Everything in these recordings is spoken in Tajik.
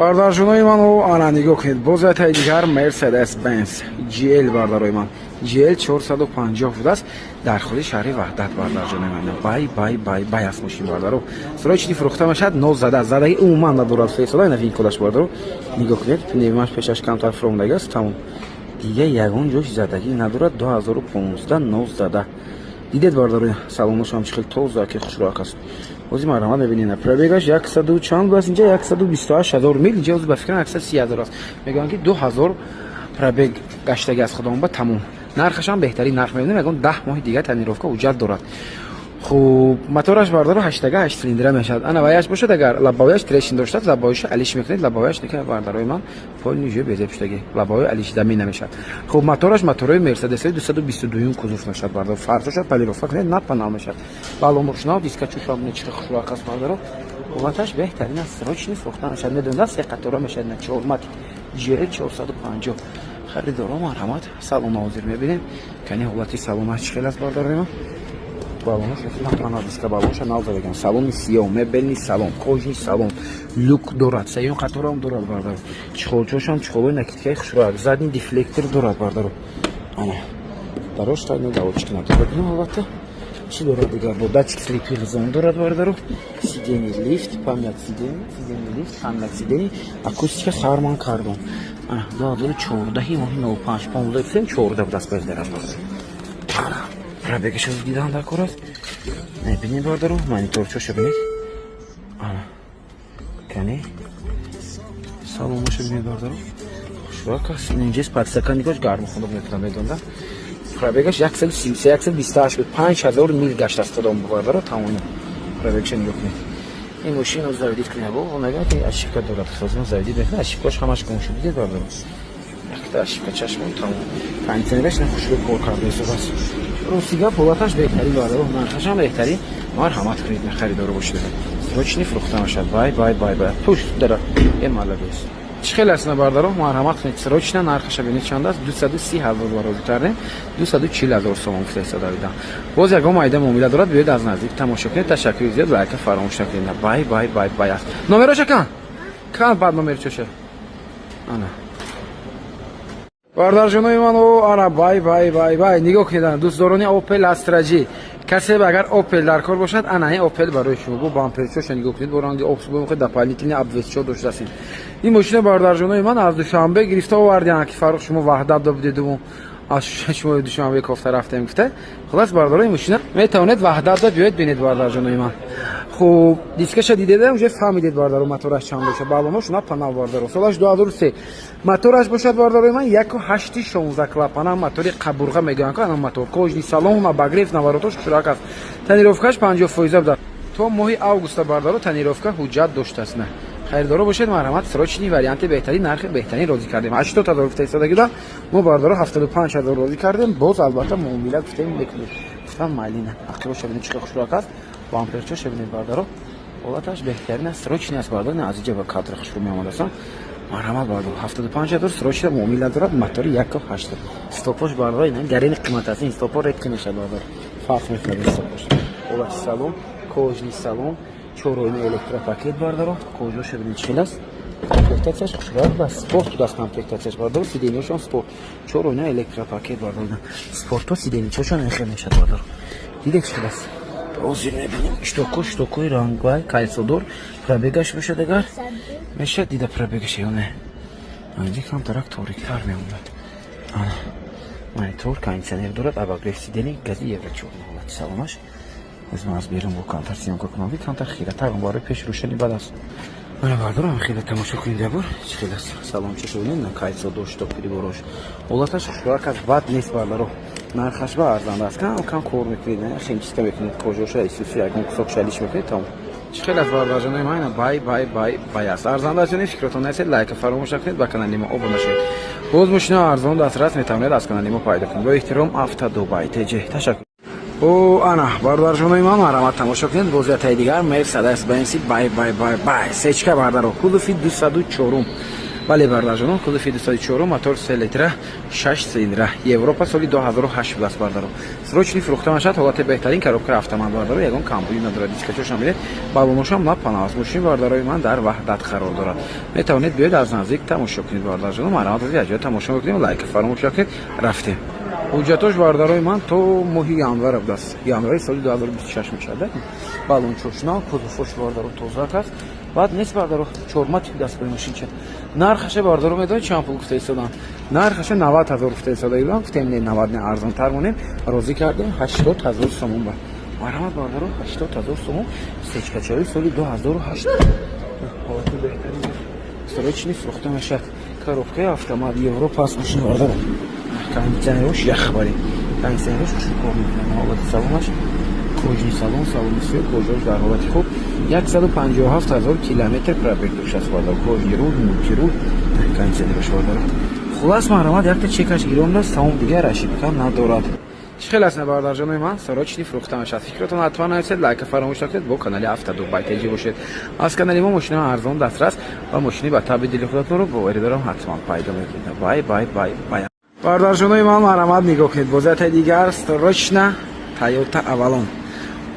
Бародарҷонои ман, ана, нигоҳ кунед, боз ятаи дигар Мерседес Бенз GL, бародарои ман, GL 450 будааст дар худи шаҳри Ваҳдат. Бародарҷонои ман, бай, бай, бай, бай аст мошин, бародаро. Срочный фурӯхта мешавад, нол зада, задаги умуман надорад. Фесода ина винкодаш, бародаро, нигоҳ кунед, пневмаш пешаш камтар фуромдаги аст, тамом, дига ягон ҷош задагӣ надорад. 2015, нол зада, дидед, бародаро? Салоношам чӣ хел тоза, ки хушроак аст. Ҳозир марҳамат, мебинед, пробегаш яксаду чанд будаст? Инҷа 128 000 мил, инҷа ҳозир ба фикрам 130 000 аст. Мегӯянд, ки 2000 пробег гаштаги аз худомба, тамом. Нархашам беҳтарин нарх мебинем, ягон 10 моҳи дигар тонировка ҳуҷҷат дорад. Хуб, мотораш, бародаро, ҳаштага ҳашт цилиндра мешавад. Ана ваяш бошад, агар лобовояш трещин доштад, лобовояша алиш мекунед. Лобовояш ника, бародарои ман, полный жӯ безеб шудаги, лобовоя алишидамӣ намешавад. Хуб, мотораш моторҳои Мерседесои 222-юм кузов мешавад, бардаро. Фаршоша полировка кунед, на панал мешавад. Баломошнав дискачушам чихе хушроак аст, бардаро, ҳолаташ беҳтарин аст. Срочный фурӯхта мешавад, медонед, се қатора мешавад, на чормат GL 450. Харидоро, марҳамат. Салона ҳозир мебинем, кани ҳолати салона чӣ хел аст, бардарои ман. Балонаш диска, балонша нав задаган. Салони сиёҳ, мебельный салон, кожаный салон, люк дорад, сеюм қаторам дорад, бардаро. Чехолчошам чехолои накидкаи хушроак, задний дефлектор дорад, бардаро. Ана дарош тайно доводчик надорад, ну, албатта. Чӣ дорад дигар? Бо датчик слепых зон дорад, бардаро. Сиденье лифт, память сиденье, сиденье лифт, память сиденье, акустика Харман Кардон. Ана 2014-и моҳи 05, 15, 14 будаст, бездараш, бардаро. Пробегашо дидан дар кор аст, бинед, бардаро, мониторчоша бинед. Ана кани салонаша бинед, бардаро, хушрак аст. Инҷес подстаканникош гарму хунук мекунад, медонда. Пробегаш 133, 128 буд, 5000 мил гашт аст худом, бардаро, тамоми. Пробегаша нигоҳ кунед. Ин мошино заводить кунед, мегӯяд, ки ошибка дорад. Хозир заводить мекунад, ошибкаш ҳамаш гум шуд, дидед, бардаро? Якта ошибка чашмон, тамом. Кондиционераш на хушрӯ кор карда истодааст. Рости гап, ҳолаташ беҳтарин, бардаро, нархашам беҳтарин. Марҳамат кунед, харидоро бошед, срочный фурӯхта мешавад. Бай, бай, бай, бай, пуш дара е молодец. Чӣ хел аст, бардаро? Марҳамат кунед, срочно. Нархаша бинед, чанд аст? 230 000 барози кардем, 240 000 сомон гуфта истода. Боз ягон майда муомила дорад, биёед, аз наздик тамошо кунед. Ташаккури зиёд, лайка фаромӯш накунед. Бай, бай, бай, бай аст. Номероша кан кан, баъд номерчоша. Ана, бародарҷонои ман, ана, бай, бай, бай, бай, нигоҳ кунед. Дӯстдорони Опел Астра Ҷи, касе агар Опел дар кор бошад, ана ин Опел барои шумо. Бо бамперчоша нигоҳ кунед, бо ранги обсубо, дополнительный обвесчо доштастин. Ин мошина, бародарҷонои ман, аз Душанбе гирифта овардиан, ки Фаррух, шумо Ваҳдат будеду, аз шумо Душанбе кофта рафтем, гуфта. Хулас, бародаро, ин мошина метавонед Ваҳдатда биёед, бинед, бародарҷонои ман. Хуб, дискаша дидеда, уже фаҳмидед, бародаро, мотораш чанд боша. Балонош на панал, бародаро. Солаш 2003, мотораш бошад, бародарои ман, 1,8, 16 клапана, мотори қабурға мегӯянд ка, ана мотор, кожаный салон, обогрев, наворотош хушрак аст. Тонировкаш 50% буда, то моҳи августа, бародаро, тонировка ҳуҷҷат доштааст. На харидоро бошед, марҳамат, срочный варианти беҳтарин, нархи беҳтарин розӣ кардем. 80 000 гуфта истодагида, мо, бародаро, 75 000 розӣ кардем. Боз, албатта, муомила гуфтем мекунем, гуфтам майлина. Ақибоша бинед, чӣ хушрак аст. Бамперчоша бинед, бародаро, ҳолаташ беҳтарин аст. Срочный аст, бародаро. Аз иҷа ба кадр хушрӯ меомадастам. Марҳамат, бародаро, 75 000, срочно муомила дорад. Мотори 1,8, стопош, бародаро, ина гарини қимат аст. Ин стопо редко мешавад, бародаро, фарқ мекунад ин стопош. Ҳолати салон, кожаный салон, чороина электропакет, бардаро. Кожаша бинед, чӣ хел аст. Комплектатсияш хушрак ва спорт будааст комплектатсияш, бардаро. Сиденьяшон спорт, чороина электропакет, бардаро. Спорто сиденьячошон ин хел мешавад, бардаро, дидед, чӣ хел аст? Ҳозир мебинем. Штоко, штокои рангвай, кольцодор. Пробегаш бошад, агар мешавад дида пробегаш ё не, инҷа камтарак ториктар мемонад. Монитор, кондиционер дорад, обогрев сиденья, гази евро 4. Ҳолати салонаш аз ман аз берун бо камтар съёмка кунам, камтар хиратар барои пеш рӯшани бад аст. Мана, бардорам, хеле тамошо кунед, ябор, чӣ хел аст салончашо, бинед, на кольцо дошт, приборош, ҳолаташ хушрак аст, бад нест, бардаро. Нархаш ба арзанда аст. Кам кам кор мекунед, химчистка мекунед, кожоша исуси, ягон кусок шалиш мекунед, тамом. Чӣ хел аст, бардарҷонои ман? Бай, бай, бай, бай аст. Арзанда аст ё не, фикротон насед, лайка фаромӯш накунед, ба канали мо обуна шавед. Боз мошинаи арзон дастрас метавонед аз канали мо пайдо кунед. Бо эҳтиром, Автодубай ТЖ. Ташаккур. О, ана, бародарҷонои ман, марҳамат, тамошо кунед. Бозиятаи дигар Мерседес Бенси, бай, бай, бай, бай, сечка, бардаро, кузови 204-ум. Бале, бардарҷонон, кузови 204, мотор 3 литра, 6 цилиндра, Европа, соли 2008 будааст, бардаро. Срочный фурӯхта мешавад. Ҳолати беҳтарин, коробка автомат, бардаро, ягон камбудӣ надорад. Дискачошам бинед, балоношам напанааст. Мошин, бардарои ман, дар Ваҳдат қарор дорад. Метавонед биёед, аз наздик тамошо кунед, бардарҷонон. Марҳамат, аз ҷоя тамошо мекунем. Лайк фаромӯш накунед. Рафтем. Ҳуҷҷатош, бардарои ман, то моҳи январ будааст, январи соли 2026 мешавад. Балончош нав, кузовош, бардаро, тозак аст, баъд нест, бардаро. Чорматик даст ба мошинча. Нархаша, бардаро, медонед чанд пул гуфта истодам? Нархаша 90 000 гуфта истода будам. Гуфтем, не, 90 не, арзонтар монем. Розӣ кардем 80 000 сомон ба. Марҳамат, бардаро, 80 000 сомон, встречкачаи соли 2008, ҳолати беҳтарин, срочный фурӯхта мешавад. Коробкаи автомат, Европа аст мошин, бардаро. Кондиционерош яхбари, кондиционерош хушрӯ кор мекунад. Ҳолати салонаш, кожаный салон, салони сиёҳ, кожааш дар ҳолати хуб. 157 000 километр пробег доштааст, бардар. Кожаный руль, мультируль, кондиционерош, бардар. Хулас, марҳамат, якта чекаш гирондааст, тамом, дигар ошибка надорад. Чӣ хел аст, бардарҷонои ман? Срочный фурӯхта мешавад. Фикротон ҳатман нависед, лайка фаромӯш накунед, бо канали Автодубай теҷи бошед. Аз канали мо мошинаи арзон дастрас ва мошини ба таби дили худатонро, боварӣ дорам, ҳатман пайдо мекунед. Бай, бай, бай, бай. Бардарҷонои ман, марҳамат, нигоҳ кунед, бозиятаи дигар, срочно Тойота Авалон,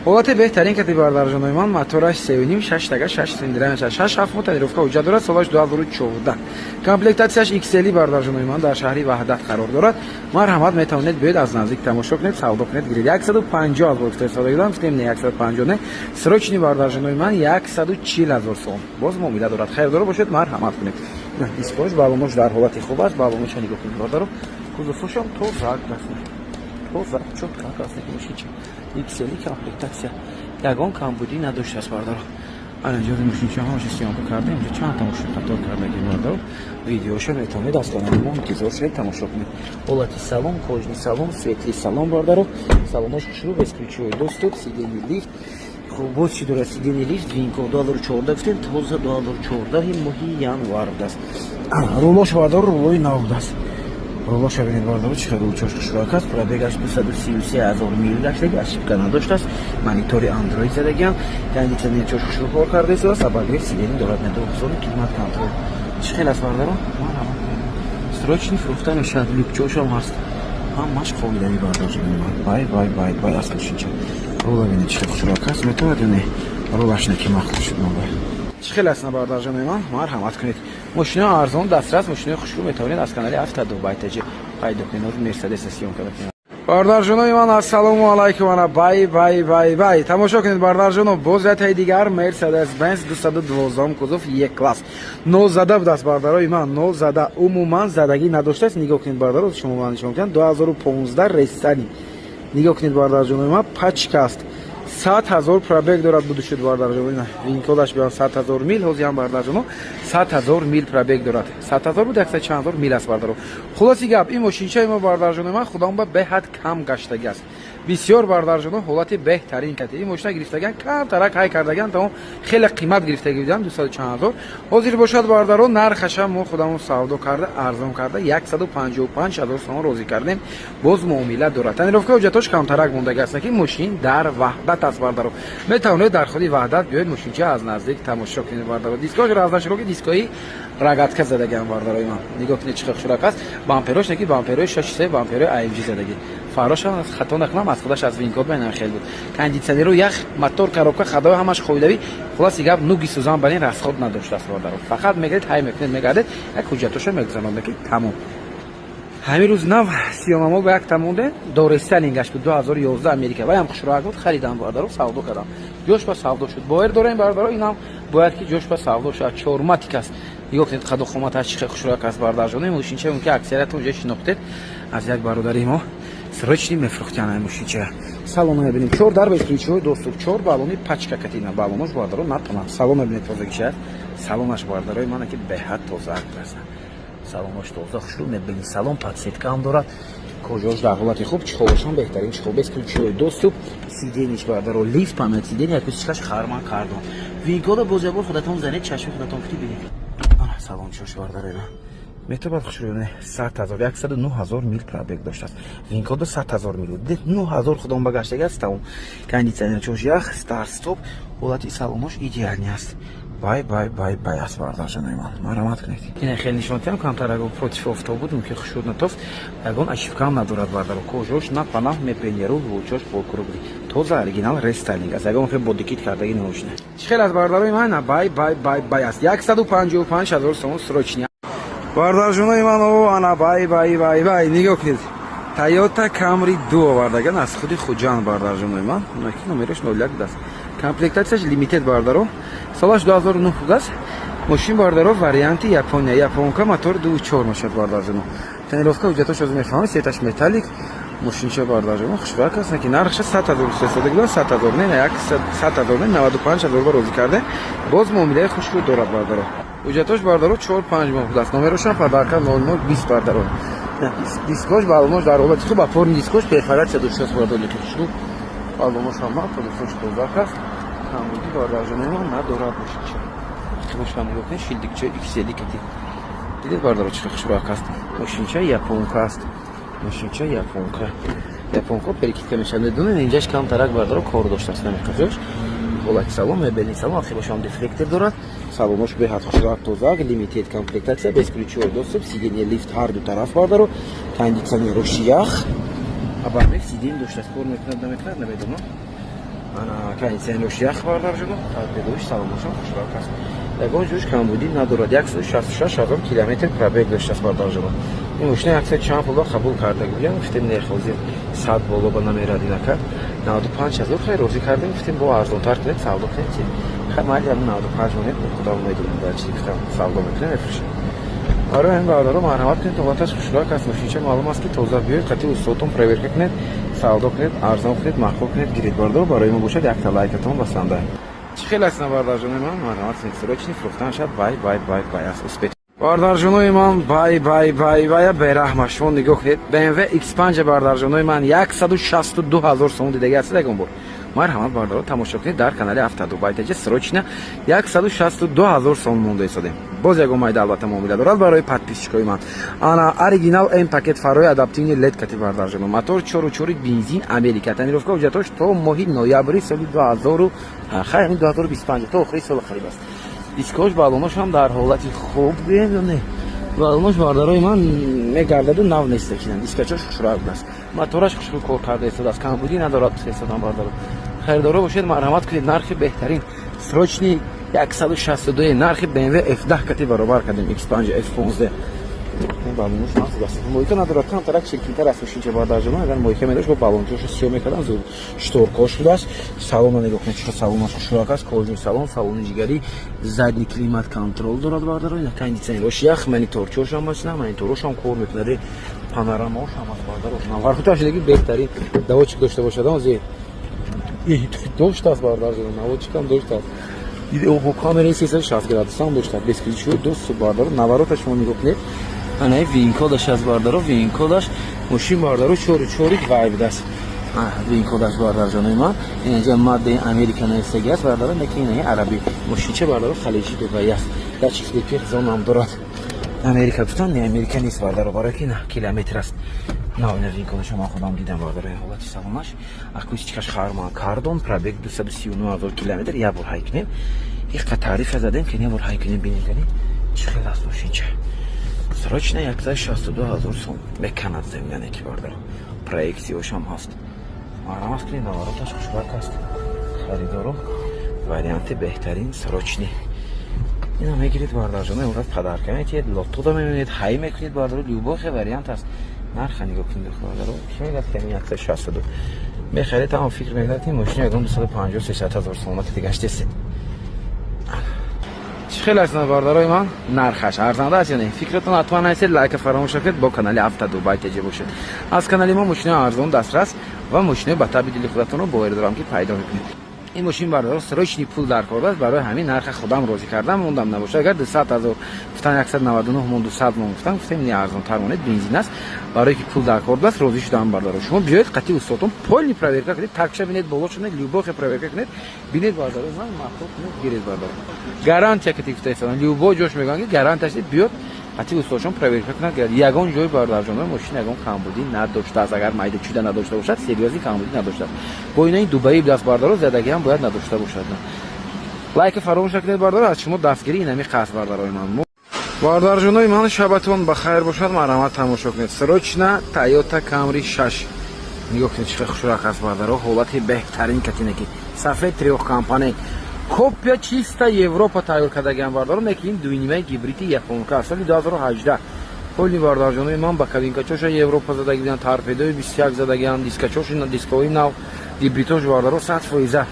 ҳолати беҳтарин кати, бардарҷонои ман. Мотораш сеюним, шаш тага, шаш цилиндра мешавад, 6-7 моҳ тонировка ҳуҷҷат дорад. Солаш 2014, комплектатсияш XL, бардарҷонои ман, дар шаҳри Ваҳдат қарор дорад. Марҳамат, метавонед биёед, аз наздик тамошо кунед, савдо кунед, гиред. 150 000 гуфта истода будам. Гуфтем, не, 150 не, срочный, бардарҷонои ман, 140 000 сом, боз муомила дорад. Хайрдоро бошед, марҳамат кунед. Дискош, балонош дар ҳолати хуб аст. Балоношо нигоҳ кунед, бардаро. Кузовошам тозак аст, тоза, чётко аст мошинча. XL комплектатсия, ягон камбудӣ надоштааст, бардаро. Ана ҷои мошинча ҳамаша съёмка кардем. Инҷо чанд та мошин қатор кардаги, бардаро. Видеоша метавонед аз канали мо интизор шавед, тамошо кунед. Ҳолати салон, кожаный салон, светлый салон, бардаро. Салонош хушрӯ, бесключевой доступ, сиденье лифт. Хуб, боз чӣ дорад? Сиденье лифт, вин-код. 2014 гуфтем, тоза 2014 моҳи январ будааст. Рулош, бардаро, рулои нав будааст. Рулоша бинед, бардаро, чӣ хел рулчош хушрӯак аст. Пробегаш 233 000 мил гаштаги, ошибка надоштааст. Монитори андроид задагиам, кондитсионер чош хушрӯ кор карда истодааст, обогрев сиденье дорад, зони климат контроль. Чӣ хел аст, бардаро? Срочный фурӯхта мешавад. Люкчошам ҳаст, ҳамаш қобилияти, бардарҷони ман. Бай, бай, бай, бай аст мошинча. Рула бинед, чӣ хел хушрӯак аст. Метавонад ё не? Рулаш не, ки махлуқ шуд. Бай, чӣ хел аст, бардарҷони ман? Марҳамат кунед, мошинаи арзон дастрас, мошинаи хушрӯ метавонед аз канали Автодубай таҷи пайдо кунед. Ҳозир Мерседес съёмка мекунем. Бардарҷонои ман, ассалому алайкум. Ана, бай, бай, бай, бай, тамошо кунед, бардарҷоно, боз ятаи дигар Мерседес Бенз, 212 кузов, Е класс, нозада будааст, бардарои ман, нозада, умуман задагӣ надоштааст. Нигоҳ кунед, бардаро, шумо ман нишон кунед. 2015 рестайлинг, нигоҳ кунед, бардарҷонои ман, пачка аст. 100 000 пробег дорад, буду шуд, бардарҷоно. Вин-кодаш биён, 100 000 мил. Ҳозиам, бардарҷоно, 100 000 мил пробег дорад. 100 000 буд, яксад чанд ҳазор мил аст, бардаро. Хулоси гап, ин мошинчаи мо, бардарҷоно ман, худам ба беҳад кам гаштагӣ аст бисёр, бардарҷоно. Ҳолати беҳтарин кати. Ин мошина гирифтаган, камтарак ҳай кардаган, тамом. Хеле қимат гирифтагӣ будам, дусаду чанд ҳазор. Ҳозир бошад, бардаро, нархаша мо худамон савдо карда, арзон карда, 155 000 сомон розӣ кардем, боз муомила дорад. Тонировка ҳуҷҷатош камтарак мондаги аст, ки мошин дар Ваҳдат аст, бардаро. Метавонед дар худи Ваҳдат биёед, мошинча аз наздик тамошо кунед, бардаро. Дискош разноширокий дискои рогатка задагиам, бардарои ман. Нигоҳ кунед, чӣ хушрак аст. Бамперош неки бамперои шаши се, бамперои AMG задагӣ. Фарошам, хато накунам, аз худаш аз вин-код байнам хел буд. Кондитсионеру ях, мотор, коробка, ходовой ҳамаш қоидавӣ. Хулоси гап, нуги сӯзан барин расход надоштааст, бардаро. Фақат мегардед, ҳай мекунед, мегардед, як ҳуҷҷатоша мегузаронда, ки тамом. Ҳамин рӯз нав сиёмамол ба як тамонде дорестайлингаш буд, 2011, Америка, ваям хушроак буд. Харидам, бардаро, савдо кардам, ҷош ба савдо шуд. Бовар дорем, бардаро, инам бояд ки ҷош ба савдо шавад. Чорматик аст. Нигоҳ кунед, қаду қоматаш чӣ хушроак аст, бардарҷоно. Мошинча мумкин аксариятон ҷо шинохтед, аз як бародари мо срочный мефурӯхтян ай мошинча. Салона мебинем, чор дар, бесключевой доступ, чор балони пачка катина, балонош, бардаро, натонам. Салон мебинед, тозагиша аст. Салонаш, бардарои мана, ки беҳад тоза аст. Салонош тоза, хушрӯ мебинӣ. Салон подсветка ҳам дорад, кожаош дар ҳолати хуб, чехолошам беҳтарин чехол, бесключевой доступ, сиденьеш, бардаро, лифт, память сиденье, акустикаш Харман Кардон. Вин-кода боз як бор худатон занед, чашми худатон фити бинед. Ана салон чош, бардарои ман, метавонад хушрӯ. 100 000, 109 000 мил пробег доштааст. Вин-кода 100 000 мил буд, 9000 худом ба гаштаги аст, тамом. Кондитсионер чош ях, старт стоп, ҳолати салонош идеальный аст. Бай, бай, бай, бай аст, бардарҷонои ман, марҳамат кунед. Ина хеле нишонтиам, камтар ягон против офтоб буд, мумкин хушуд натофт. Ягон ошибкаам надорад, бардаро. Кожош на пана мепенеру лучош полкруглый, тоза, оригинал, рестайлинг аст, ягон хел бодикит кардаги намошина. Чӣ хел аст, бардарои ман? Бай, бай, бай, бай аст. 155 000 сомон срочный, бардарҷонои ман. О, ана, бай, бай, бай, бай, нигоҳ кунед. Тойота Камри ду овардаган аз худи Хуҷанд, бардарҷонои ман. Ки номераш 01 будааст, комплектатсияш лимитед, бардаро. Солаш 2009 будааст мошин, бардаро. Варианти Япония, японка, мотор 2.4 мешавад, бардарҷоно. Тонировка, ҳуҷҷатош ҳозир мефаҳмед. Цветаш металлик. Мошинча, бардарҷоно, хушбак аст, ки нархша 100 000 сесода, 100 000 не, як 100 000 не, 95 000 ба розӣ карде. Боз муомилаи хушрӯ дорад, бардаро. Ҳуҷҷатош, бардаро, 4-5 моҳ будааст. Номерошам подарка 0020, бардаро. Дискош, баллонош дар ҳолати хуб, опорный дискош перфорация доштааст, бардаро, хушрӯ. Баллонош ҳама полисош тозак аст, камбуди, бардарҷонои ман, надорад мошинча. Бошам, нигоҳ кунед, шилдикча XL кати дидед, бардаро, чӣ хушрӯак аст. Мошинча японка аст, мошинча японка. Японка перекидка мешавад, медонед, инҷаш камтарак, бардаро, кор доштааст, намеқафёш. Ҳолати салон, мебельный салон, ахи бошам, дефлектор дорад. Салонош беҳад хушрӯак, тозак, лимитед комплектация, бесключевой доступ, сиденье лифт ҳар ду тараф, бардаро, кондиционероши ях, обогрев сиденье доштааст. Кор мекунад, намекунад, намедонам. Ана, кондиционерош ях, бардарҷоно, торпедош, салоношам хушрӯак аст, ягон ҷош камбудӣ надорад. 166 000 километр пробег доштааст, бардарҷоно. Ин мошина яксад чанд пулба қабул карда гӯям, гуфтем, не, ҳозир 100 боло ба намерад, инака 95 000 хай розӣ кардем. Гуфтем, бо арзонтар кунед, савдо кунед. Чи хай, майли, ам 95 монед, худам медонам дар чи гуфтам, савдо мекунем, мефурӯшем. Барои ҳамин, бародаро, марҳамат кунед. Ҳолаташ хушрӯак аст, мошинча маълум аст, ки тоза. Биёед, қати устодтон проверка кунед, савдо кунед, арзон кунед, маъқул кунед, гиред, бародаро. Барои мо бошад, якта лайкатон басанда. Чӣ хел аст, бардарҷонои ман? Марҳамат кунед, срочный фурӯхтан шад. Бай, бай, бай, бай аст, успеть, бардарҷонои ман. Бай, бай, бай, бай, бераҳма. Шумо нигоҳ кунед, BMW X5, бардарҷонои ман, 162 000 сомон дидаги ҳастед ягон бор? Марҳамат, бардаро, тамошо кунед дар канали Автодубайтаҷа. Срочно 162 000 сомон монда истодем. Боз ягон майда албатта муомила дорад барои подписчикои ман. Ана, оригинал, М пакет, фарои адаптивный лед кати, бардарҷоно, мотор 4.4, бензин, Америка. Тонировка, ҳуҷҷатош то моҳи ноябри соли 2000, хай, ҳамин 2025, то охири соли қариб аст. Дискош, баллонош ҳам дар ҳолати хуб гӯем ё не? Баллонош, бардарои ман, мегардаду нав нест, кинам. Дискачош хушрӯак будааст, мотораш хушрӯ кор карда истодааст, камбудӣ надорад истодам, бардаро. Харидоро бошед, марҳамат кунед, нархи беҳтарин, срочный 162. Нархи BMW F10 кати баробар кардем X5 F15. Баллонош нағз, мойка надорад, камтарак чиркинтар аст мошинча, бардарҷоно. Агар мойка медошт, бо баллончошо сиё мекардам. Зуд шторкош будааст. Салона нигоҳ кунед, чиқа салонаш хушрӯак аст. Кожаный салон, салони ҷигарӣ, задний климат контроль дорад, бардаро. Ина, кондиционерош ях, мониторчошам аст, мониторошам кор мекунад, панорамаошам аст, бардаро. Навархуташ деги беҳтарин. Доводчик дошта бошад, ози доштааст, бардарҷоно, наводчикам доштааст. Камераи 360 градусам доштааст, бесключевой доступ, бардаро. Наворота шумо нигоҳ кунед, анаи VIN-кодаш аст, бардаро, VIN-кодаш. Мошин, бардаро, чору чори вай будааст. VIN-кодаш, бардарҷонои ман, инҷа маддаи Америка навистагӣ аст, бардаро, лекин инаи арабӣ. Мошинча, бардаро, халиҷи Дубай аст, датчик слепых зонам дорад. Америка гуфтан, не, Америка нест, бардаро, барои ки на километр аст. На, ина VIN-кодаша ман худам дидам, бардаро. Ҳолати салонаш, акустикаш Харман Кардон, пробег 239 000 километр. Як бор ҳай кунем, иқа таърифа задем, ки як бор ҳай кунем, бинем, кани чӣ хел аст мошинча. Срочно 162 000 сом меканад земляне ки, бардаро, проекцияшам ҳаст. Марҳамат кунед, навороташ хушбак аст, харидоро. Варианти беҳтарин, срочный. Ина мегиред, бардарҷоно, имрӯз подарка метиҳед, лотода мемонед, ҳай мекунед, бардаро, любой вариант аст. Нарха нигоҳ кунед, бардаро, чӣ мегӯяд, ки 162 мехаред, тамом фикр мекунад, ки мошини ягон 250 300 ҳазор сомона ки гаштестед. Чӣ хел аст, бардарои ман, нархаш арзанда аст ё не? Фикратон ҳатман нависед, лайка фаромӯш накунед. Бо канали Автодубай теҷа бошед. Аз канали мо мошинои арзон, дастрас ва мошинои ба таби дили худатонро, боварӣ дорам, ки пайдо мекунед. Ин мошин, бардаро, срочный, пул дар кор аст, барои ҳамин нарха худам розӣ кардам, мондам. Набошад, агар 200 000 гуфтан, 199 мон, 200 мон гуфтан, гуфтем, не, арзонтар монед, бензин аст. Барое ки пул дар кор аст, розӣ шудам, бардаро. Шумо биёед, қати устодон полный проверка кунед, такша бинед, боло шунед, любой проверка кунед, бинед, бардаро, ман маъқул кунед, гиред, бардаро. Гарантия ки гуфта истодам, любой ҷош мегӯянд, ки гарантия биёд, қати устодшон проверка кунад. Ягон ҷой, бардарҷоно, мошин ягон камбудӣ надоштааст. Агар майда чида надошта бошад, серьёзный камбудӣ надоштааст. Бо инаи Дубаи даст, бардаро, задагиам бояд надошта бошад. Лайк фаромӯш накунед бародаро, аз шумо дастгирӣ инами қасд бародарои ман. Бародарҷонои ман, шабатон ба хайр бошад, марҳамат тамошо кунед. Срочно Toyota Camry 6. Нигоҳ кунед чӣ хушрак аст бародаро, ҳолати беҳтарин катинаки. Сафед трёхкомпонент. Копия чиста Европа тайёр кардагиам бародаро, лекин дуйнимаи гибриди японка аст. Соли 2018. Ҳоли бародарҷонои ман ба кабинкачоша Европа задагиан, торпедои 21 задагиан, дискачоши дискови нав, гибридош бародаро 100%.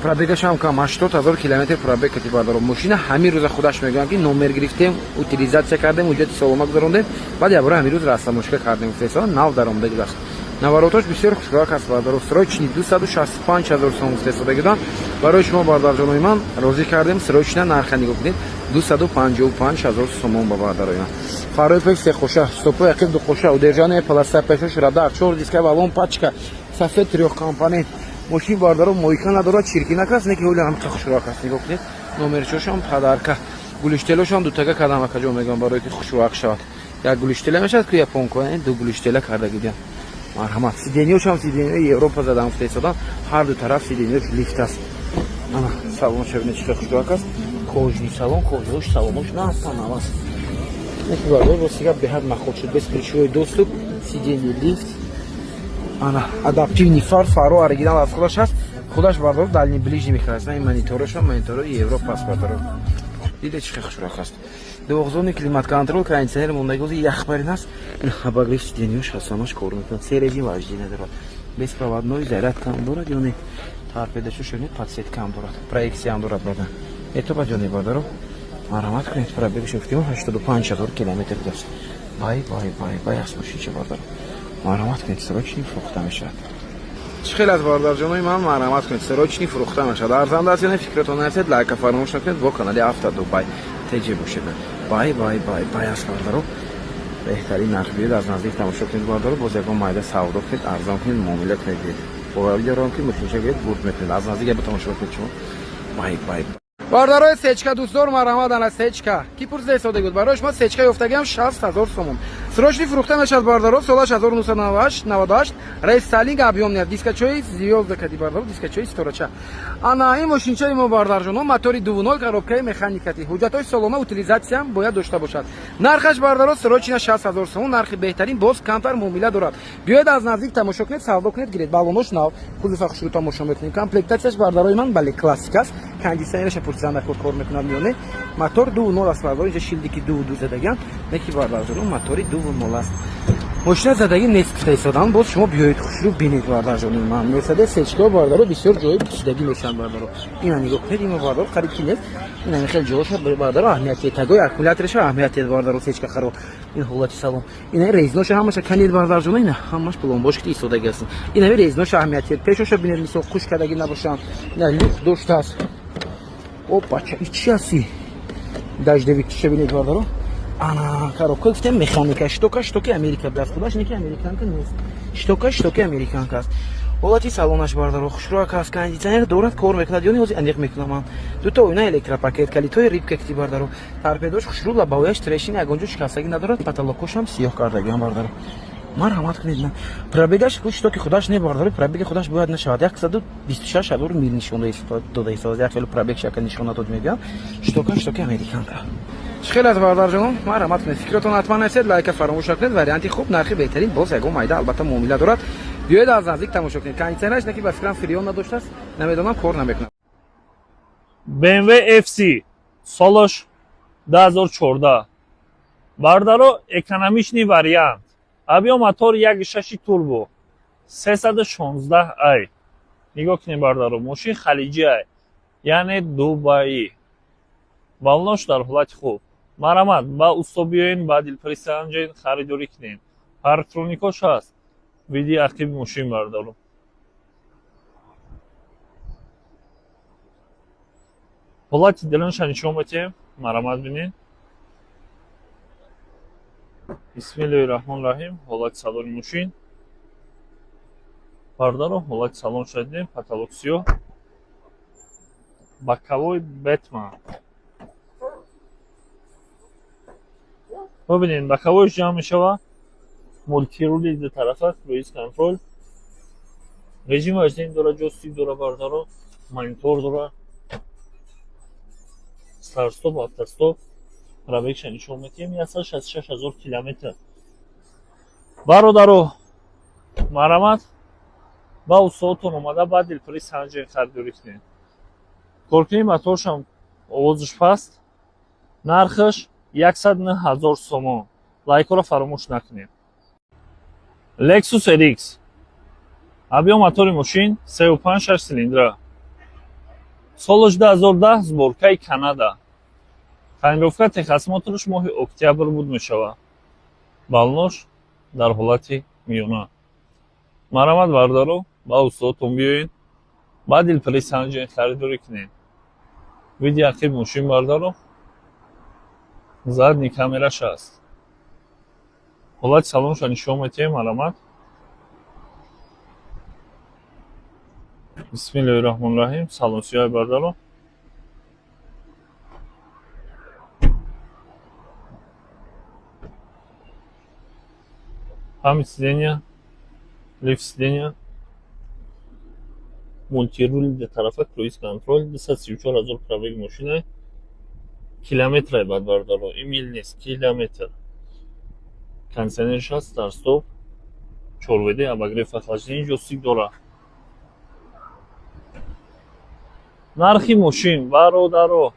Пробегаш ҳам кам 80 000 километр пробег кати бародаро. Мошина ҳамин рӯза худаш мегӯянд, ки номер гирифтем, утилизация кардем, ҳуҷҷати солома гузарондем, баъд ябора ҳамин рӯз растамошка кардем. Гуфтесо нав даромада гузашт. Наворотош бисёр хушрак аст бародаро. Срочный 265 000 сом гуфтесодагидан. Барои шумо бародарҷонои ман розӣ кардем, срочно нарха нигоҳ кунед 255 000 сомон ба бародарои ман. Фарои пеш сехоша, стопои ақиб дуқоша, удержание полоса, пешош радар, чор диска, баллон, пачка, сафед трёхкомпонент. Мошин бародаро мойка надорад, чиркинак аст, неки ҳоли ҳамқа хушрак аст. Нигоҳ кунед, номерчошам падарка. Гулиштелошам дутага кардам акаҷо мегӯям, барое ки хушрак шавад. Як гулиштела мешавад ку японко, ду гулиштела карда гидиям. Марҳамат, сиденьёшам сиденьёи Европа задам гуфта ҳар ду тараф сиденьёш лифт аст. Ана салон шабина чӣ хушрак аст. Кожаный салон, кожаош салонош напанав аст. Неки бародар, рости гап беҳад махол шуд. Бесключевой доступ, сиденье лифт, ана адаптивный фар, фаро оригинал аз худаш аст. Худаш бародаро дальний ближний мехарад. Ин мониторашон мониторои Европа аст бародаро. Диде чӣ хушрак аст. Двухзонный климат-контроль, кондиционер мондагози яхбарин аст. Ин обогрев сиденьёш ҳастамаш кор мекунад. Се режим вождения дорад. Беспроводной зарядка ҳам дорад ё не? Торпедашо шунид, подсветка ҳам дорад. Проекция ҳам дорад бародар. Это ба ҷони бародаро. Марҳамат кунед, пробегаш гуфтем 85 000 километр будааст. Бай бай бай бай аст мошинча бародаро. Марҳамат кунед, срочный фурӯхта мешавад. Чӣ хел аз бародарҷонои ман, марҳамат кунед, срочный фурӯхта мешавад. Арзанда аст ё не, фикратон нарасед, лайка фаромӯш накунед, бо канали Авто Дубай теҷе бошед. Бай бай бай бай аст бародаро. Беҳтарин нарх, биёед аз наздик тамошо кунед бародаро, боз ягон майда савдо кунед, арзон кунед, муомила кунед биёед. Боварӣ дорам ки мошинча биёед бурд мекунед. Аз наздик яба тамошо кунед шумо. Бай бай. Бародарои сечка дӯстдор, марҳамат, ана сечка. Ки пурсида истода буд? Барои шумо сечка ёфтагиам 60 000 сомон. Срочный фурӯхта мешавад бародаро, солаш 1998, 98, рестайлинг объёмный, дискачои звёзда кади бародаро, дискачои ситорача. Ана ин мошинчаи мо бародарҷоно, мотори 2.0, коробкаи механикати. Ҳуҷҷатҳои солона, утилизатсиям бояд дошта бошад. Нархаш бародаро срочно 60 000 сомон, нархи беҳтарин, боз камтар муомила дорад. Биёед аз наздик тамошо кунед, савдо кунед, гиред. Баллонош нав, кузова хушрӯ тамошо мекунем. Комплектатсияш бародарои ман бале классик аст. Кондиционераша пурсидан накор кор мекунад миёне. Мотор 2.0 аст бародаро, инҷа шилдики 2.2 задагиам. Неки бародарҷоно мотори 2.0 аст. Мошина задагӣ нест гуфта истодан, боз шумо биёед хушрӯ бинед бародарҷони ман. Мерседес сечка бародаро бисёр ҷои пусидагӣ мешаванд бародаро. Ина нигоҳ кунед, ина бародаро қариб ки нест. Ина хеле ҷоша бародаро аҳамияти тагои аккумуляторша аҳамияти бародаро сечка харо. Ин ҳолати салон. Ина резиноша ҳамаша канед бародарҷоно, ина ҳамаш пломбош ки истодагӣ аст. Ина резиноша аҳамияти пешоша бинед, мисол хуш кардагӣ набошанд. Ина люк доштааст. Опа, ча чи ҳасти? Дождевик чиша бинед бародаро. Ана коробка гуфтем механика, штока штоки Америка даст худаш неки американка нест. Штока штоки американка аст. Ҳолати салонаш бародаро хушрӯак аст, кондиционер дорад, кор мекунад ё не, ҳозир аниқ мекунам ман. Дута оина электропакет, калитои рибка кити бародаро. Торпедош хушрӯ, лобовояш трещина, ягон ҷо шикастагӣ надорад, потолокошам сиёҳ кардагиам бародаро. Марҳамат кунед. На пробегаш штоки худаш не бародаро, пробеги худаш бояд нашавад. 126 000 мил нишон дода истодааст. Як хеле пробег шака нишон дод мегӯям. Штока штоки американка. Чӣ хел аз бародарҷонон, марҳамат кунед, фикротон ҳатман нависед, лайка фаромӯш накунед. Варианти хуб, нархи беҳтарин, боз ягон майда албатта муомила дорад. Биёед аз наздик тамошо кунед. Кондиционераш неки ба фикрам фреон надоштааст, намедонам, кор намекунад. BMW FC солаш 2014 бардаро, экономичный вариант, объём мотор 1.6 турбо, 316 ай. Нигоҳ кунед бардаро, мошин халиҷи ай, яъне Дубаӣ. Баллонош дар ҳолати хуб. Марҳамат, ба усто биёен, ба дилпаристанҷен харидорӣ кунед. Парктроникош ҳаст. Види ақиби мошин бардаро, ҳолати дилонша нишон метиҳем. Марҳамат, бинед. Бисмиллоҳи раҳмони раҳим. Ҳолати салони мошин бардаро, ҳолати салонша дидем, потолок сиёҳ, боковой бетман. Бибинед, боковойш ҷамъ мешавад, мультирули ду тарафа, круиз контроль, режим вождения дора, ҷойстик дора бардаро, монитор дора. Старт-стоп, автостоп. Пробегша нишон медиҳем 166 000 километр. Бародаро, марамат ба устодотон омада ба дилпури санҷен харидорӣ кунед. Коркунии моторшам овозаш паст. Нархаш 109 000 сомон. Лайкҳоро фаромӯш накунед. Lexus RX. Объем мотори мошин 3.5 6 цилиндра. Солаш 2010, сборкаи Канада. Тонировка, техосмотрш моҳи октябр буд мешавад. Баллонош дар ҳолати миёна. Марамат бародаро, ба устодотон биёед, ба дилпури санҷен харидорӣ кунед. Види ақиб мошин бародаро, задний камераш аст. Ҳолати салонша нишон медиҳем, марамат. Бисмиллоҳи раҳмони раҳим. Салон сиёҳи бародаро. Память сидения, лифт сидения, мультируль ду тарафа, круиз контроль, 234 000 пробег мошина. Километрай бад бародаро, ин мил нест, километр. Кондиционерш аст, старт-стоп, 4 WD, обогрев, охлаждение, ҷойстик дорад. Нархи мошин бародаро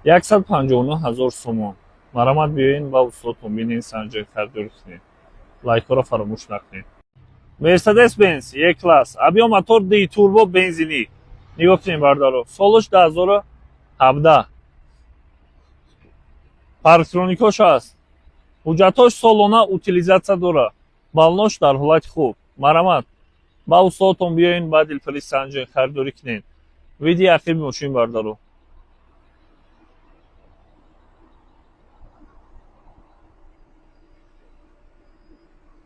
159 000 сомон. Марамат биёед ба устодотон бинед, санҷед, харидорӣ кунед. Лайкҳоро фаромӯш накунед. Mercedes-Benz E-класс, объем мотор D турбо бензинӣ. Нигоҳ кунед бародаро, солаш 2017. Парктроникош аст. Ҳуҷҷатҳош солона утилизация дорад. Баллонош дар ҳолати хуб. Марамат ба устодотон биёед, ба дилпури санҷед, харидорӣ кунед. Види ақиби мошин бародаро.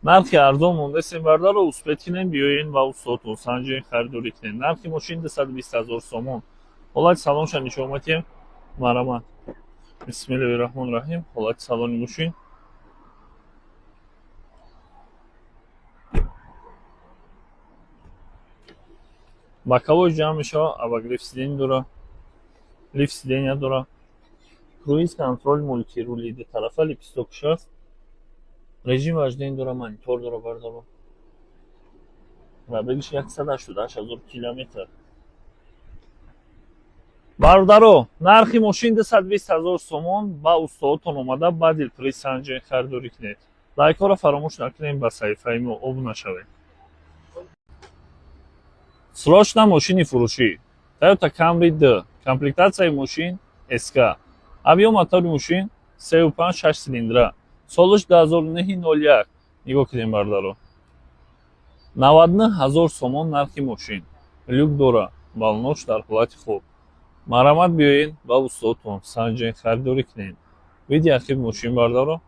Нархи арзон мондасем бародаро, успеть кунем, биёед ба устодотон санҷед, харидорӣ кунед. Нархи мошин 220 000 сомон. Ҳолати салонша нишон медиҳем. Марамат. Бисмиллоҳи раҳмони раҳим. Ҳолати салони мошин. Боковой ҷамъ мешавад, обогрев сидения дорад, лифт сидения дорад, круиз контроль, мультирули ду тарафа, лепестокш аст. Режим вождения дорад, монитор дорад бародаро. Пробегш 188 000 километр. Бародаро, нархи мошин 220 000 сомон. Ба устодотон омада ба дилпури санҷен харидорӣ кунед. Лайкҳоро фаромӯш накунед, ба саҳифаи мо обуна шавед. Срочно мошини фурӯшӣ. Toyota Camry D. Комплектатсияи мошин SK. Объем мотори мошин 3.5 6 цилиндра. Солаш 2009 01. Нигоҳ кунед бародаро. 99 000 сомон нархи мошин. Люк дорад, баллонош дар ҳолати хуб. Марамат биёед ба устодотон санҷен, харидорӣ кунед. Види ақиби мошин бародаро.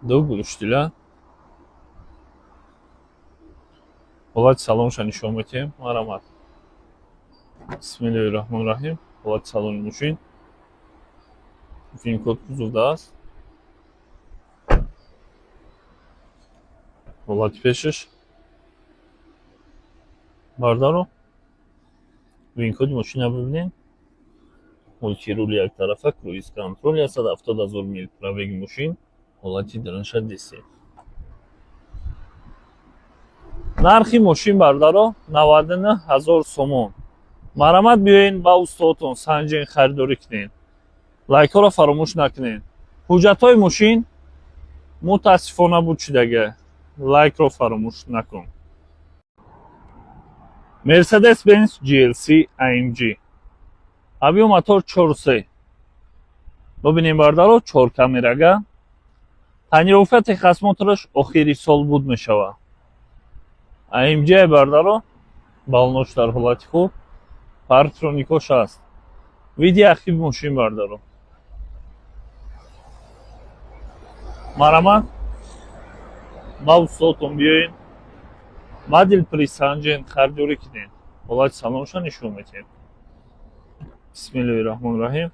Ду глушителя. Ҳолати салонша нишон медиҳем. Марамат. Бисмиллоҳи раҳмони раҳим. Ҳолати салони мошин. Вин-код кузовда аст. Ҳолати пешаш. Бародаро, вин-коди мошина бибинед. Мультирули яктарафа, круиз контроль, 170 000 мил пробеги мошин. Ҳолати дарунша дисел. Нархи мошин бародаро 99 000 сомон. Марамат биёед ба устодотон санҷен, харидорӣ кунед. Лайкҳоро фаромӯш накунед. Ҳуҷҷатҳои мошин мутаассифона буд шудага. Лайкро фаромӯш накун. Mercedes-Benz GLC AMG. Объем мотор 4.3. Бибинем бародаро, 4 камерага. Тонировка, техосмотраш охири сол буд мешавад. AMG бародаро, баллонош дар ҳолати хуб, парктроникош аст. Види ақиби мошин бародаро. Марамат ба устодотон биёед, ба дилпури санҷен, харидорӣ кунед. Ҳолати салонша нишон медиҳем. Бисмиллоҳи раҳмони раҳим.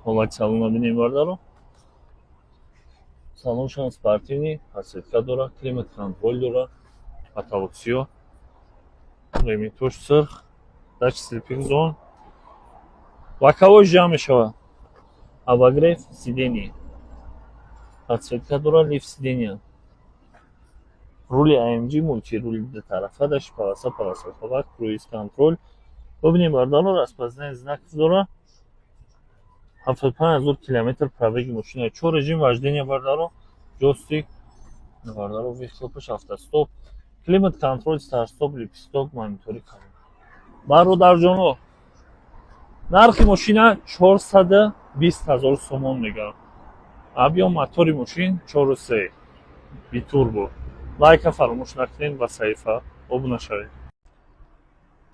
Ҳолати салонро бинем бародаро. Салоншон спортивный, подсветка дора, климат контроль дора, потолок сиёҳ, ремитош сурх, датчик слепых зон, боковой ҷамъ мешавад. Обогрев сидений, подсветка дора, лифт сидения. Рули AMG, мультирули дутарафа, дашти полоса, полоса хобак, круиз контроль. Бибинем, бародаро, распознавание знаков дора. 75 000 километр пробеги мошина. Чор режим вождения, бародаро, ҷойстик, бародаро, выхлопаш, автостоп, климат контроль, старт-стоп, лепесток, монитори калон. Бародарҷоно, нархи мошина 420 000 сомон мегӯям. Объём мотори мошин 4,3 битурбо. Лайка фаромӯш накунед ва саҳифа обуна шавед.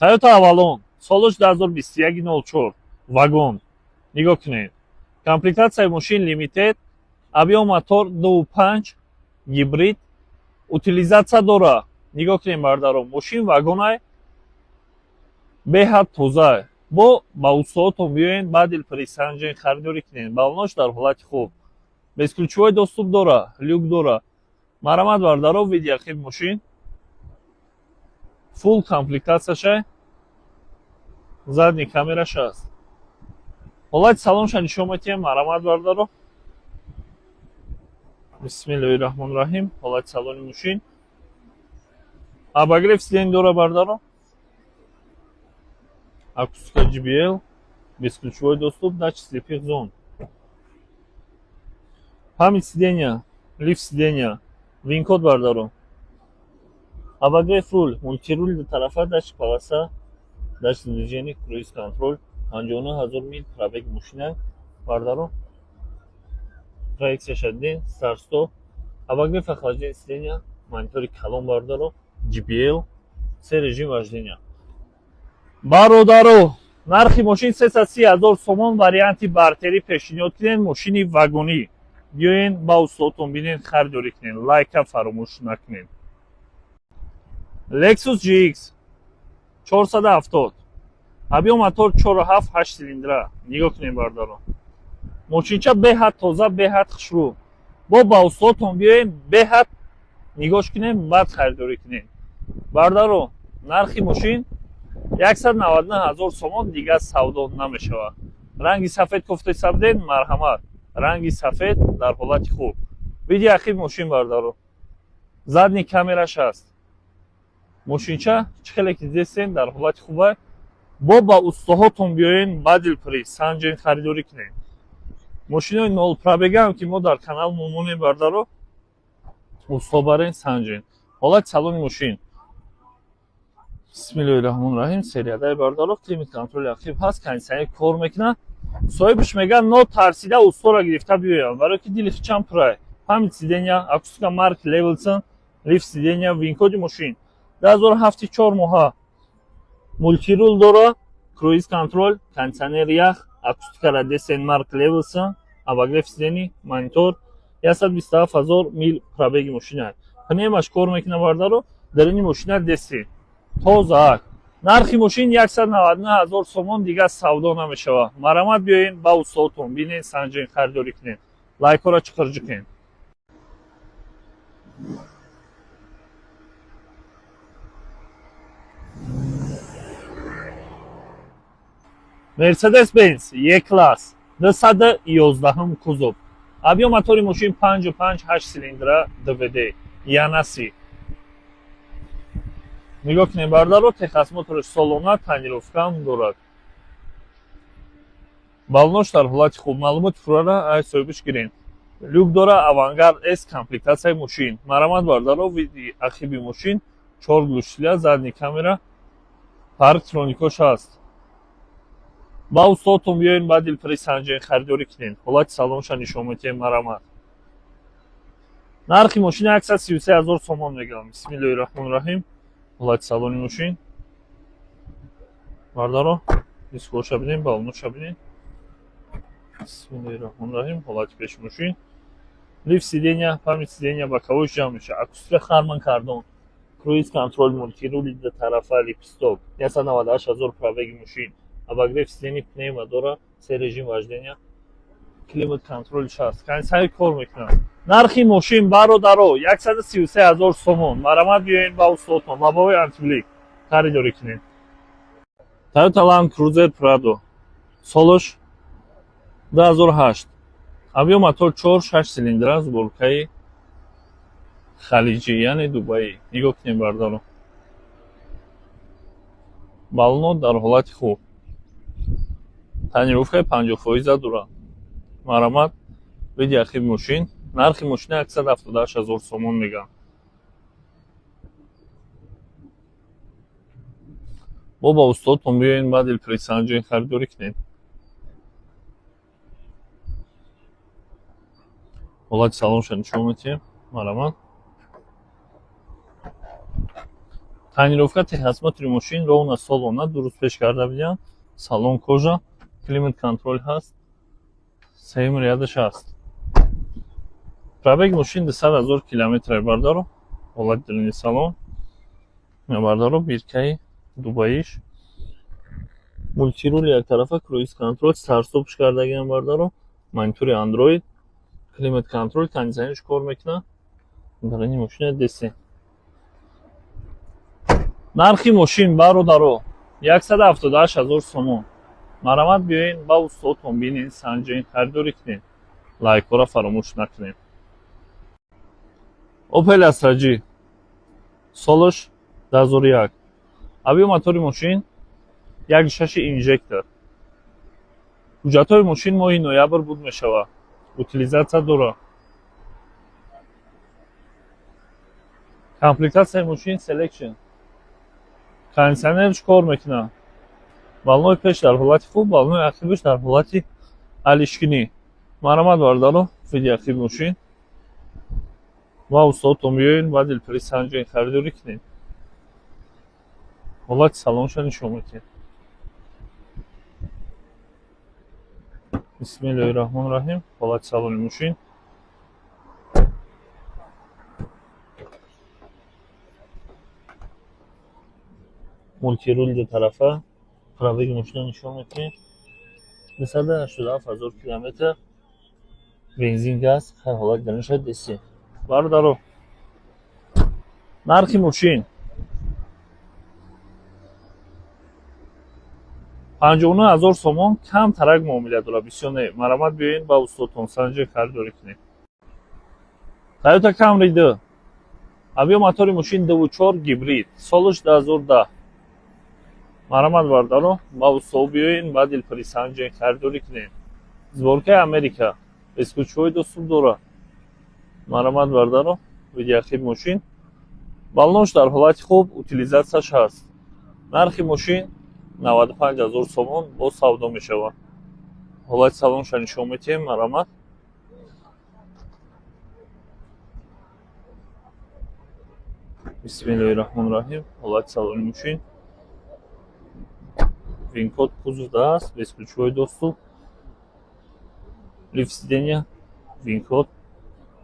Toyota Avalon, солаш 2021-04, вагон. Нигоҳ кунед. Комплектатсияи мошин Limited, объём мотор 2,5 гибрид, утилизатсия дора. Нигоҳ кунед, бародаро, мошин вагонай, беҳад тоза. Бо ба устодотон биёед, ба дилпурӣ санҷен, харидорӣ кунед. Балонош дар ҳолати хуб. Бесключевой доступ дора, люк дора. Марамат, бародаро, види ақиби мошин. Фулл комплектатсияша, задний камераш аст. Ҳолати салонша нишон метиҳем, марамат, бародаро. Бисмиллоҳи раҳмони раҳим. Ҳолати салони мошин. Обогрев сидень дора, бародаро. Акустика JBL, бесключевой доступ, датчик слепых зон. Память сидения, лифт сидения, вин-код, бародаро. Обогрев руль, мультируль дутарафа, датчик полоса, датчик движения, круиз контроль, 59 000 мил пробег мошина, бародаро. Проекцияша дидем, старт-стоп, обогрев охлаждение сидения, монитори калон, бародаро, JBL, се режим вождения. Бародаро, нархи мошин 330 000 сомон, варианти бартерӣ пешниҳод кунед, мошини вагонӣ. Биёен ба устодотон бинед, харидорӣ кунед. Лайка фаромӯш накунед. Lexus GX 470. Объём мотор 4,7, 8 цилиндра. Нигоҳ кунед, бародаро. Мошинча беҳад тоза, беҳад хушрӯ. Бо ба устодотон биёен, беҳад нигоҳш кунед, баъд харидорӣ кунед. Бародаро, нархи мошин 199 000 сомон, дигар савдо намешавад. Ранги сафед кофта сабдед, марҳамат. Ранги сафед дар ҳолати хуб. Види ақиби мошин, бародаро. Задний камераш аст. Мошинча чӣ хеле ки дидестен, дар ҳолати хуба. Бо ба устоҳотон биёен, ба дилпурӣ санҷен, харидорӣ кунед. Мошинои нол пробегаам ки мо дар канал мемонем, бародаро, усто барен, санҷен. Ҳолати салони мошин. Бисмиллоҳи раҳмони раҳим. Сериядаи, бародаро, климат контроли ақиб ҳаст, кондитсионер кор мекунад. Соҳибаш мегӯяд, нотарсида устора гирифта биёям, барое ки дили хичам пурай. Память сидения, акустика Марк Левелсон, лифт сидения, вин-коди мошин. 2007 4 моҳа. Мультирул дора, круиз контроль, кондитсионер ях, акустика радесен Марк Левелсон, обогрев сидений, монитор, 127 000 мил пробеги мошина. Пневмаш кор мекунад, бародаро, дарини мошина деси. Тоза. Нархи мошин 199 000 сомон, дигар савдо намешавад. Марамат биёен ба устодотон бинед, санҷен, харидорӣ кунед. Лайкҳоро чиқирҷӣ кунед. Mercedes Benz E-класс 211 кузов. Объём мотори мошин 5,5, 8 цилиндра ДВД. Янаси. Нигоҳ кунед, бародаро, техосмотраш солона, тонировкаам дорад. Балонош дар ҳолати хуб. Маълумоти пуррара ай соҳибаш гирем. Люк дора, Авангард S комплектатсияи мошин. Марамат, бародаро, види ақиби мошин, чор глушителя, задний камера, парктроникош ҳаст. Ба устодтон биёен, ба дилпурӣ санҷен, харидорӣ кунед. Ҳолати салонша нишон метиҳем, марамат. Нархи мошина 133 000 сомон мегӯям. Бисмиллоҳи раҳмони раҳим. Ҳолати салони мошин. Бародаро, дискоша бинем, балоноша бинем. Бисмиллоҳи раҳмони раҳим. Ҳолати пеши мошин. Лифт сидения, память сидения, боковой ҷамъ мешавад. Акустика Харман Кардон. Круиз контроль, мультирули дутарафа, лепесток. 198 000 пробеги мошин. Обогрев сидений, пневмо дора, се режим вождения. Климат контроль ҳаст. Кондитсионер кор мекунад. Нархи мошин бародаро 133 000 сомон. Марамат биёед ба устодтон лабовой антиблик харидорӣ кунед. Toyota Land Cruiser Prado солаш 2008. Объем мотор 4 6 цилиндра, сборкаи халиҷӣ, яъне Дубаӣ. Нигоҳ кунед бародаро. Баллоно дар ҳолати хуб. Тонировкаи 50% дорад. Марамат види ахири мошин. Нархи мошина 178 000 сомон мегӯянд. Бо ба устодтон биёед ба дилпурисанҷои харидорӣ кунед. Ҳолати салонша нишон медиҳем. Марамат. Тонировка техосмотри мошин ровно солона дуруст пеш карда бидиҳанд. Салон кожа, климат контроль ҳаст. Сеюм рядаш ҳаст. Пробег мошин 200 000 километр бардаро. Ҳолати даруни салон. Бардаро биркаи Дубаиш. Мультирули яктарафа, круиз контроль, старт-стопш кардагиам бардаро. Монитори Android, климат контроль, кондиционерш кор мекунад. Даруни мошина десе. Нархи мошин бародаро 178 000 сомон. Марамат биёед ба устодтон бинед, санҷед, харидорӣ кунед. Лайкҳоро фаромӯш накунед. Opel Astra G солаш 2001. Объем мотори мошин 1.6 инжектор. Ҳуҷҷатҳои мошин моҳи ноябр буд мешавад. Утилизатсия дорад. Комплектатсияи мошин Selection. Кондиционерш кор мекунад. Баллони пеш дар ҳолати хуб, баллони ақибаш дар ҳолати алишкинӣ. Марамат бародаро, види ақиби мошин. Ва устодтон биёед ба дилпурӣ санҷед, харидорӣ кунед. Ҳолати салонша нишон медиҳем. Бисмиллоҳи раҳмони раҳим. Ҳолати салони мошин. Мультирул ду тарафа. Пробеги мошина нишон медиҳем. 287 000 километр. Бензин, газ, ҳар ҳолат дарунша десе. Бародаро, нархи мошин 59 000 сомон, кам тарак муомила дорад, бисёр не. Марамат биёед ба устодтон санҷед, харидорӣ кунед. Toyota Camry 2. Объем мотори мошин 2.4 гибрид. Солаш 2010. Марамат бародаро, ба устод биёед ба дилпурӣ санҷед, харидорӣ кунед. Сборкаи Америка. Бесключевой доступ дорад. Марамат бародаро, види ахири мошин. Баллонш дар ҳолати хуб, утилизатсияш ҳаст. Нархи мошин 95 000 сомон боз савдо мешавад. Ҳолати салонша нишон медиҳем, марамат. Бисмиллоҳи раҳмони раҳим. Ҳолати салони мошин. Вин-код кузовда аст, бесключевой доступ. Лифт сиденья, вин-код,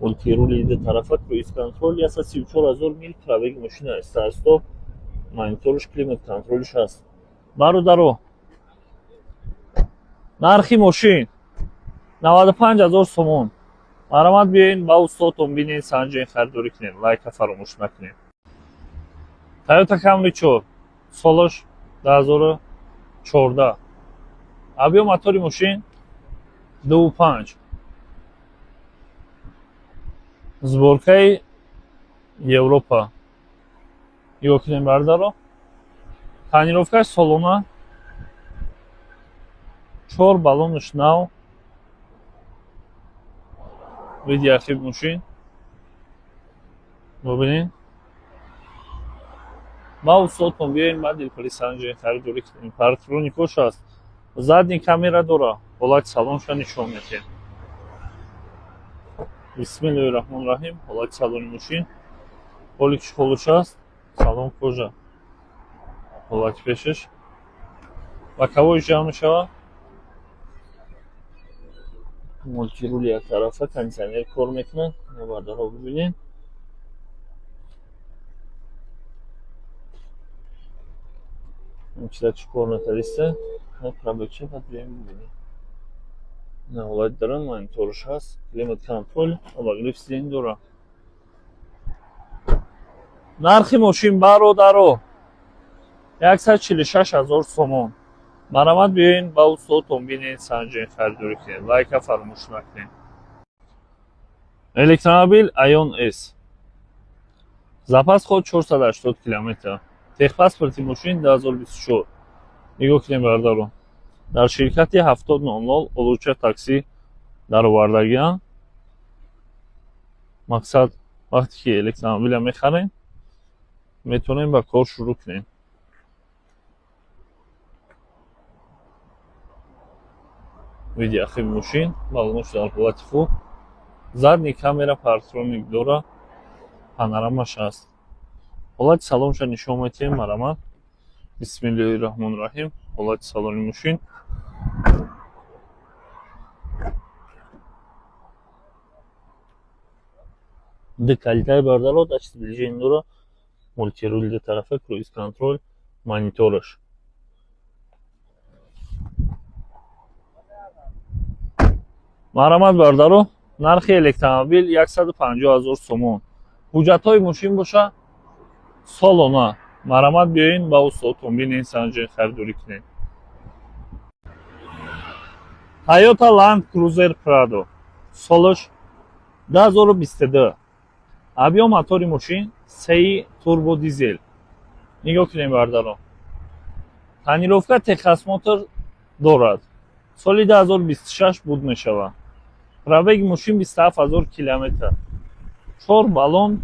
мультирули ду тарафа, круиз контроль, 134 000 мил пробеги мошина, старт-стоп, мониторш, климат контролш ҳаст. Бародаро, нархи мошин 95 000 сомон. Марамат биёед ба устодтон бинед, санҷед, харидорӣ кунед. Лайка фаромӯш накунед. Toyota Camry 4 солаш 2014. Объем мотори мошин 2.5. Сборкаи Европа. Нигоҳ кунед бародаро. Тонировкаи солона. 4 баллонаш нав. Види ахиби мошин. Бубинед. Ба устодтон биёед ба дилпурӣ санҷед, харидорӣ кунед. Парктроникош ҳаст. Задний камера дорад. Ҳолати салонша нишон медиҳем. Бисмиллоҳи раҳмони раҳим. Ҳолати салони мошин. Полик школуш аст. Салон кожа. Ҳолати пешаш. Боковой ҷамъ мешавад. Мультирули яктарафа, кондиционер кор мекунад. Бародаро бибинед. Ин чиза чӣ кор накардиста? Пробегча баъд биёем бибинем. Ҳолати дарун мониторш ҳаст, климат контроль, обогрев сиденья дора. Нархи мошин, бародаро, 146 000 сомон. Марҳамат, биёен ба устодтон, бинед, санҷен, харидорӣ кунед. Лайка фаромӯш накунед. Электромобил Айон С, запас ход 480 километр, техпаспорти мошин 2024. Нигоҳ кунем, бародаро, дар ширкати 7000 Олуча таксӣ даровардагианд. Мақсад, вақте ки электромобила мехарем, метавонем ба кор шурӯъ кунем. Види ахири мошин, балонош дар ҳолати хуб, задний камера, парктроник дора, панорамаш ҳаст. Ҳолати салонша нишон метиҳем, марҳамат. Бисмиллоҳи раҳмони раҳим. Ҳолати салони мошин ду калитаи, бародаро, датчик сближения дора, мультируль ду тарафа, круиз контроль, монитораш. Марҳамат, бародаро, нархи электромобил 150 000 сомон. Ҳуҷҷатҳои мошин боша солона. Марҳамат, биёен ба устодтон, бинен, санҷен, харидорӣ кунед. Toyota Land Cruiser Prado, солаш 2022, объём мотори мошин сеи турбо дизел. Нигоҳ кунем, бародарон, тонировка, техосмотр дорад, соли 2026 буд мешавад. Пробеги мошин 27 000 километр, чор баллон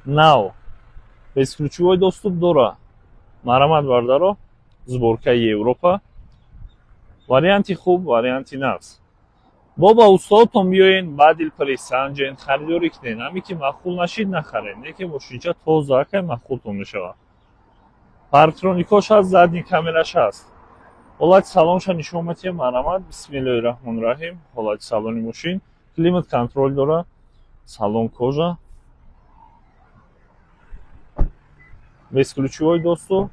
нав, бесключевой доступ дора. Марҳамат, бародаро, сборкаи Европа, варианти хуб, варианти нағз. Бо ба устодтон биёен, ба дилпари санҷен, харидорӣ кунед. Ҳаме ки маъқул нашид, нахаред, не ки мошинча тоза акай маъқултон мешавад. Парктроникош ҳаст, задний камераш ҳаст. Ҳолати салонша нишон метиҳем, марҳамат. Бисмиллоҳи раҳмони раҳим. Ҳолати салони мошин, климат контроль дора, салон кожа, бесключевой доступ.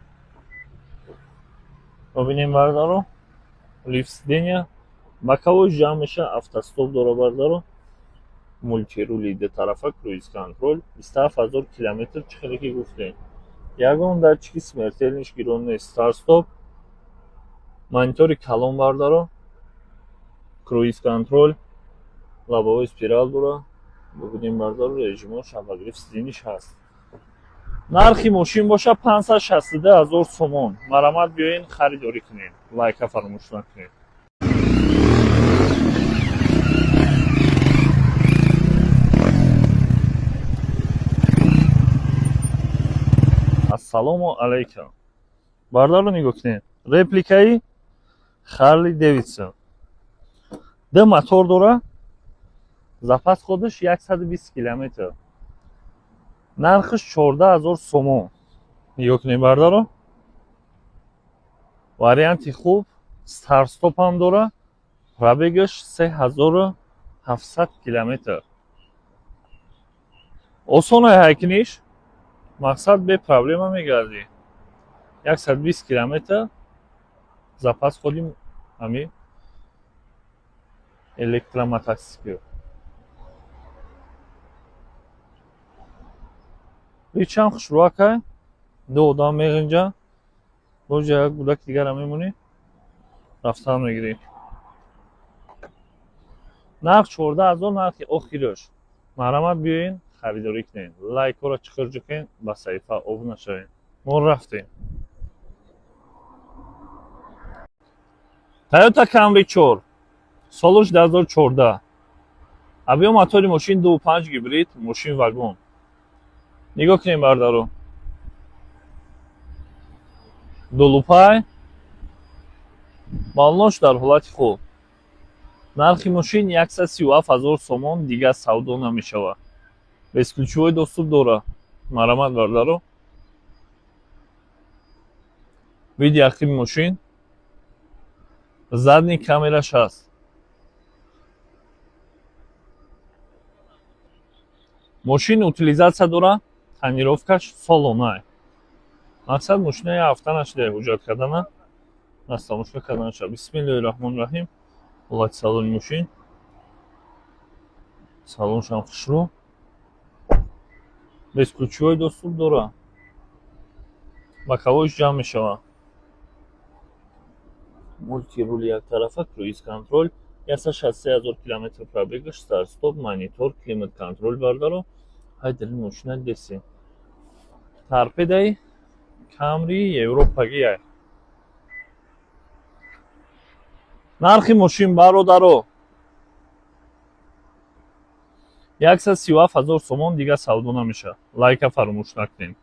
Бибинем, бародаро, лифт сиденья, боковой ҷамъ меша, автостоп дора, бародаро, мультирули дутарафа, круиз контроль, 27 000 километр. Чӣ хеле ки гуфтем, ягон датчики смертельныйш гирон нест. Старт-стоп, монитори калон, бародаро, круиз контроль, лобовой спирал дора. Бибинем, бародаро, режимош, обогрев сиденьяш ҳаст. Нархи мошин боша 562 000 сомон. Марҳамат, биёен, харидорӣ кунед. Лайка фаромӯш накунед. Ассалому алайкум, бародаро. Нигоҳ кунед, репликаи Харли Дэвидсон, ду мотор дора, запас ходаш 120 километр, нархаш 14 000 сомон. Нигоҳ кунед, бародаро, варианти хуб, старт-стоп ҳам дора, пробегаш 3700 километр. Осонай ҳайкиниш, мақсад, бе проблема мегардӣ. 120 километр запас ходи ҳами электромотосикл. Ҳичам хушрӯакай, ду одам меғинҷа, боҷа як гудаки дигара мемонӣ, рафтан мегирӣ. Нарх 14 000, нархи охираш. Марҳамат, биёен, харидорӣ кунед. Лайкҳоро чиқир ҷукен, ба саҳифа обуна шавед. Мо рафтем. Toyota Camry 4, солаш 2014, объём мотори мошин 2.5 гибрид, мошин вагон. Нигоҳ кунем, бародаро, дулупай, баллонош дар ҳолати хуб. Нархи мошин 137 000 сомон, дигар савдо намешавад. Бесключевой доступ дора. Марҳамат, бародаро. Види ақиби мошин, задний камераш ҳаст. Мошин утилизация дора, тонировкаш солона. Мақсад, мошина як ҳафта нашуда ҳуҷҷат кардана, растамошка карданаша. Бисмиллоҳи раҳмони раҳим. Ҳолати салони мошин, салоншам хушрӯ, бесключевой доступ дора, боковой ш ҷамъ мешавад, мультирули яктарафа, круиз контроль, 163 000 километр пробег аш, старт-стоп, монитор, климат контроль. Бардаро, ҳайдари мошина деси, торпедаи Камри европагия. Нархи мошин, бародаро, 137 000 сомон, дигар савдо намешавад. Лайка фаромӯш накунед.